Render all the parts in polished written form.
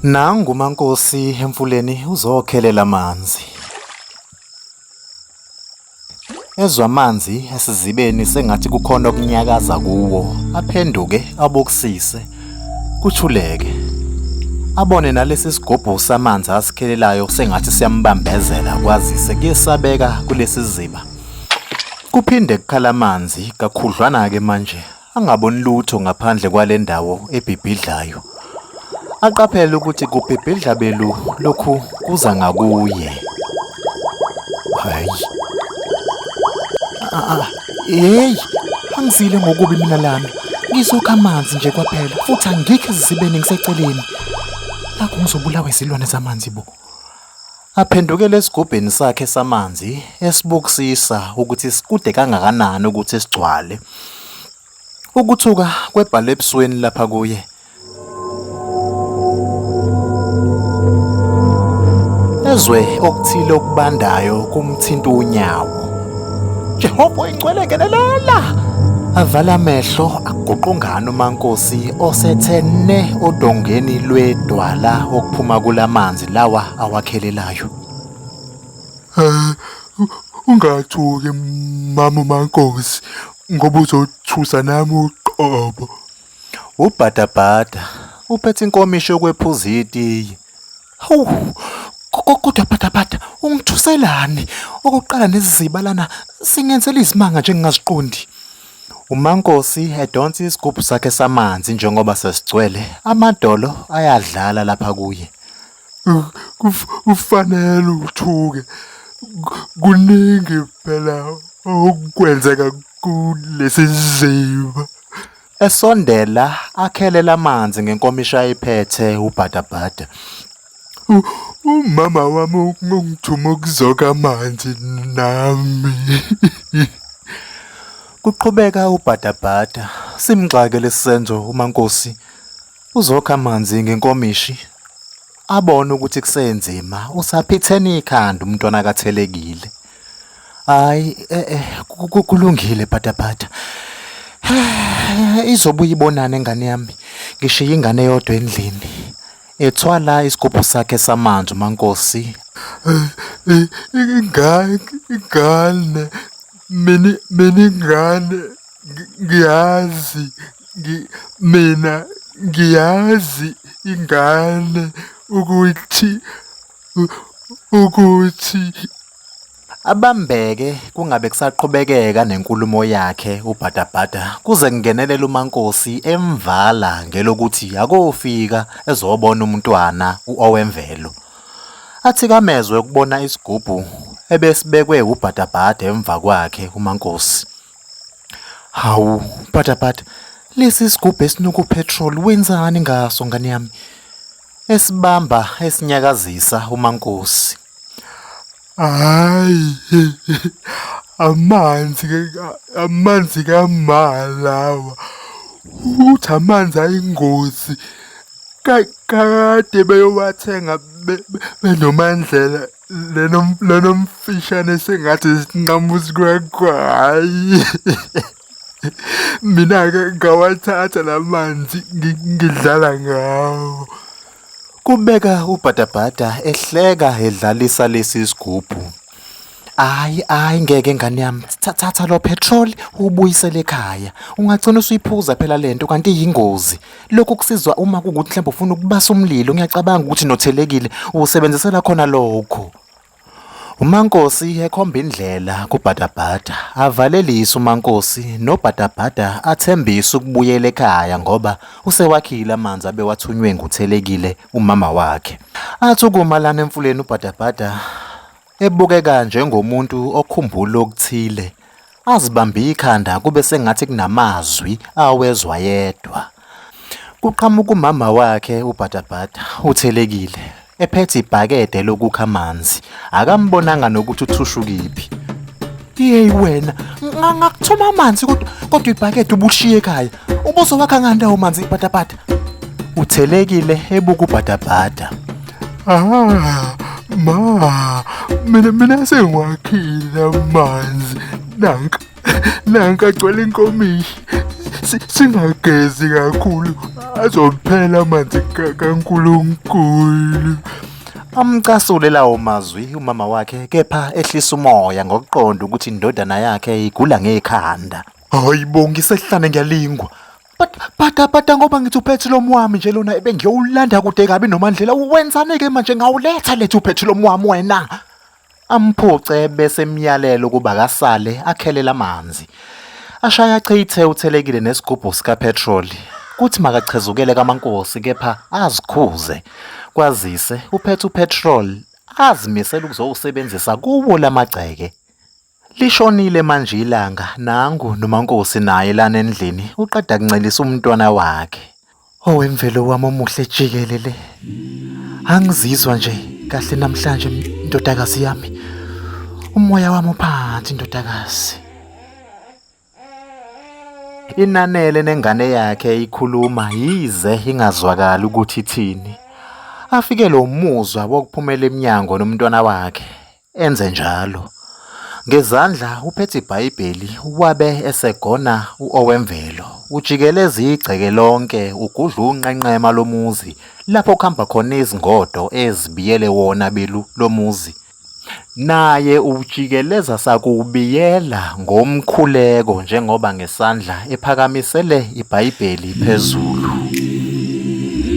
Nangu uMaNkosi emfuleni uzokhelela amanzi. Ezwa amanzi esizibeni sengathi kukhona okunyakaza kuwo, aphenduke abukisise, kuthuleke. Abone nalesi sigubhu samanzi asikhelelayo sengathi siyambambezela kwazise kuyesabeka kulesi ziba. Kuphinde kukhala amanzi kakhudlwana-ke manje angaboni lutho ngaphandle kwale ndawo ebhibhidlayo. Aqaphele ukuthi kubhibhidla belu lokhu kuza ngakuye. Hayi. Ah, hey, angizile ngokubi mina lana. Ngizokha amanzi nje kwaphela futhi angikho ezizibeni ngiseceleni. Nakhu ngizobulawa izilwane zamanzi bo. Aphendukele esigubhini sakhe samanzi esibukusisa ukuthi sikude kangakanani ukuthi sigcwale. Ukuthuka kwebhala ebusweni lapha kuye. Ezwe okuthile okubandayo kumthinta unyawo. Jehova oyingcwele ngenelela! Avala amehlo aguqungana uMaNkosi osethe ne odongeni lwedwala okuphuma kulamanzi lawa awakhelelayo. Eh, ungathuki mama uMaNkosi ngoba uzothusa nami uqobo. Ubhadabhada uphethe inkomishi yokwephuza itiye. Hawu, kodwa bhadabhada ungithuselani? Okokuqala neziziba lana singenzela izimanga nje ngingaziqondi. UMaNkosi edonsa isigubhu sakhe samanzi njengoba sesigcwele, amadolo ayadlala lapha kuye. Kufanele uthuke. Kuningi phela okwenzeka kulesi siziba. Esondela akhelela amanzi ngenkomishi ayiphethe ubhadabhada. Umama wami ungithuma ukuzoka amanzi nami. Kuqhubeka ubhadabhada, simxake lesisenzo uMaNkosi. Uzokha amanzi ngenkomishi, abone ukuthi kusenzima, usaphithene ikhanda umntwana kathelekile. Hayi eh, eh kulungile bhadabhada. Izobuya ibonane ingane yami. Ngishiye ingane eyodwa endlini. Ethwala isigubhu sakhe samanzi uMaNkosi. Ingane, ingane, mina mina ingane ngiyazi mina ngiyazi ingane ukuthi ukuthi Abambeke kungabe kusaqhubekeka nenkulumo yakhe uBhadabhada kuze kungenelele uMaNkosi emvala ngelokuthi akofika ezobona umntwana u-Owemvelo. Athikamezwe ukubona isigubhu ebesibekwe uBhadabhada emva kwakhe uMaNkosi. Hawu Bhadabhada, lesi sigubhu esinuka upetrol wenzani ngaso ngane yami? Esibamba esinyakazisa uMaNkosi. Hayi, amanzi amanzi kama lawa. Uthi amanzi ayingozi. Kade beyowathenga benoMandlela lona omfishane sengathi isinqamu sikwekwa hhayi. Mina-ke ngawathatha la manzi ngidlala ngawo. Kubeka uBhadabhada ehleka edlalisa lesi sigubhu. Hayi hayi ngeke ngane yami thatha lo petrol ubuyisele ekhaya. Ungagcina usuyiphuza phela lento kanti iyingozi. Lokhu kusizwa uma kuwukuthi mhlawumbe ufuna ukubasa umlilo ngiyacabanga ukuthi nothelekile usebenzisela khona lokho. UMaNkosi ekhomba indlela kuBhadabhada, avalelise uMaNkosi noBhadabhada athembise ukubuyela ekhaya ngoba usewakhile amanzi abewathunywe nguThelekile umama wakhe. Athi ukuma lana emfuleni uBhadabhada ebukeka njengomuntu okhumbula okuthile, azibambe ikhanda kube sengathi kunamazwi awezwa yedwa. Kuqhamuka umama wakhe uBhadabhada uthelekile ephethe ibhakede lokukha amanzi akambonanga nokuthi uthushukiphi. Yeyi wena ngakuthuma amanzi kodwa kodwa ibhakede ubushiye ekhaya ubuzowakha ngandawo manzi ibhadabhada. Uthelekile ebuka ubhadabhada. Ah, ma, mina mina sengiwakhile amanzi. Nanka, nanka agcwele inkomishi. Singagezi kakhulu azophela amanzi kaNkulunkulu. Amcasule lawo mazwi umama wakhe kepha ehlisa umoya ngokuqonda ukuthi indodana yakhe igula ngekhanda. Hayi bo ngisehlane ngiyalingwa. Bada bada ngoba ngithi uphethilomu wami nje lona ebengiyowulanda kude kabi noMandlela wenzani-ke manje ngawuletha letha uphethilomu wami wena. Amphuce bese emyalela ukuba akasale akhelele amanzi. Ashaya achithe uthelekile nesigubhu sikapetroli. Kuthi makachezukele kaMankosi kepha azikhuze. Kwazise uphethe upetrol azimisele ukuzowusebenzisa kuwo lamagceke. Lishonile manje ilanga nangu noMankosi naye lana endlini uqeda kuncelisa umntwana wakhe. Owemvelo wami omuhle jikelele. Angizizwa nje kahle namhlanje ndodakazi yami. Umoya wami uphansi ndodakazi. Inanele nengane yakhe ikhuluma yize ingazwakali ukuthi ithini. Afikelwe umuzwa wokuphumela emnyango nomntwana wakhe. Enze njalo. Ngezandla uphethe iBhayibheli wabe esegona u-Owemvelo. Ujikeleza igceke lonke ugudla unqenqema lomuzi lapho kuhamba khona izingodo ezibiyele wona belu lomuzi. Naye ujikeleza sakuwubiyela ngomkhuleko njengoba ngesandla ephakamisele iBhayibheli phezulu.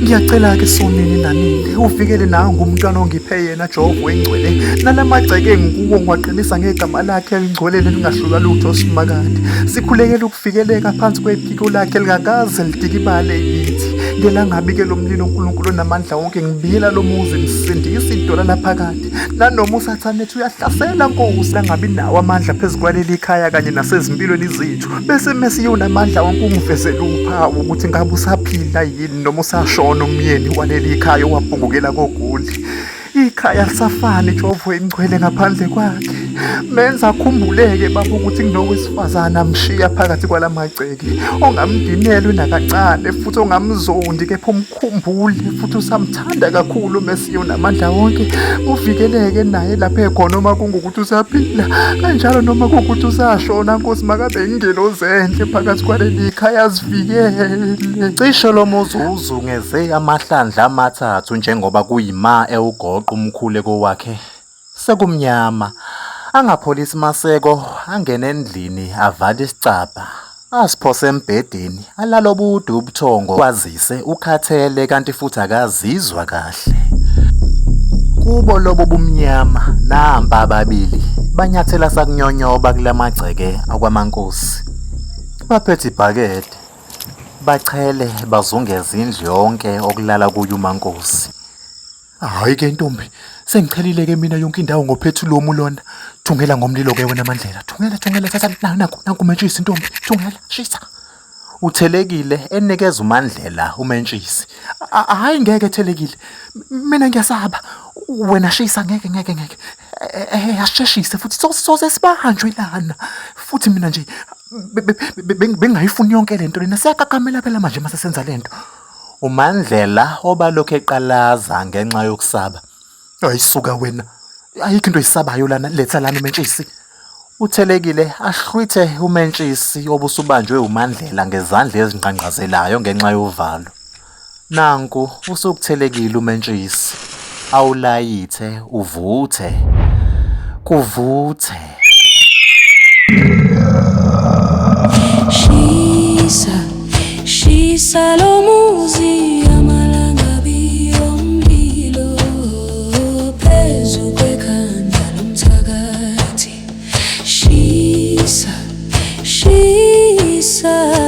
Ngiyacela-ke Sonini nanini uvikele nangu umntwana ongiphe yena Jehova wengcwele nalamagceke engikuwo ngiwaqinisa ngegama lakhe elingcwele lelingahlulwa lutho Simakade sikhulekela ukuvikeleka phansi kwephiko lakhe lingakaze lidikibale yithi ngelangabi-ke lo mlilo uNkulunkulu onamandla wonke ngibiyela lo muzi msindisi idola laphakade nanoma usathane ethi uyahlasela Nkosi angabi nawo amandla phezu kwaleli khaya kanye nasezimpilweni zethu bese Mesiya unamandla wonke ungivezele uphawu ukuthi ngabe usaphila yini noma usashona umyeni waleli khaya owabhungukela kogoli. Ikhaya lisafani Jehova ingcwele ngaphandle kwakhe. Menza akhumbuleke baba ukuthi kunowesifazane amshiya phakathi kwalamagceke ongamdinelwe nakancane futhi ongamzondi kepha umkhumbule futhi usamthanda kakhulu uMesiya unamandla wonke. Uvikeleke naye lapho ekhona uma kungukuthi usaphila kanjalo noma kuwukuthi usashona Nkosi makabe ingelozi enhle phakathi kwaleli khaya azivikele. Cishe lo muzi uzungeze amahlandla amathathu njengoba kuyima ewugoqa umkhuleko wakhe. Sekumnyama. Angapholisi maseko angene endlini avale isicabha. Asiphose embhedeni alale obude ubuthongo kwazise ukhathele kanti futhi akazizwa kahle. Kubo lobo bumnyama nampa ababili banyathela sakunyonyoba kulamagceke akwaMankosi. Baphethe ibhakede bachele bazungeza indlu yonke okulala kuyo uMankosi. Hhayi ke ntombi, sengichelile ke mina yonke indawo ngophethulomu lona. Thungela ngomlilo ke wena Mandlela. Thungela, thungela, thatha nakhu nanku umentshisi ntombi. Thungela, shisa. Uthelekile enikeza uMandlela umentshisi. Hhayi ngeke Thelekile. Mina ngiyasaba. Wena shisa ngeke ngeke ngeke. Eh asisheshise futhi soze sibanjwe lana. Futhi mina nje bengingayifuni yonke lento lena. Siyakakamela phela manje mase senza lento. UMandlela obalokhu eqalaza ngenxa yokusaba. Ayisuka wena. Ayikho into oyisabayo lana, letha lana umentshisi. Uthelekile ahlwithe umentshisi obusubanjwe uMandlela ngezandla ezingqangqazelayo ngenxa yovalo. Nanku usukuthelekile umentshisi. Awulayithe uvuthe. Kuvuthe. Shisa, shisa lo muzi amalangabi omlilo phezu kwekhanda lomthakathi. Shisa, shisa.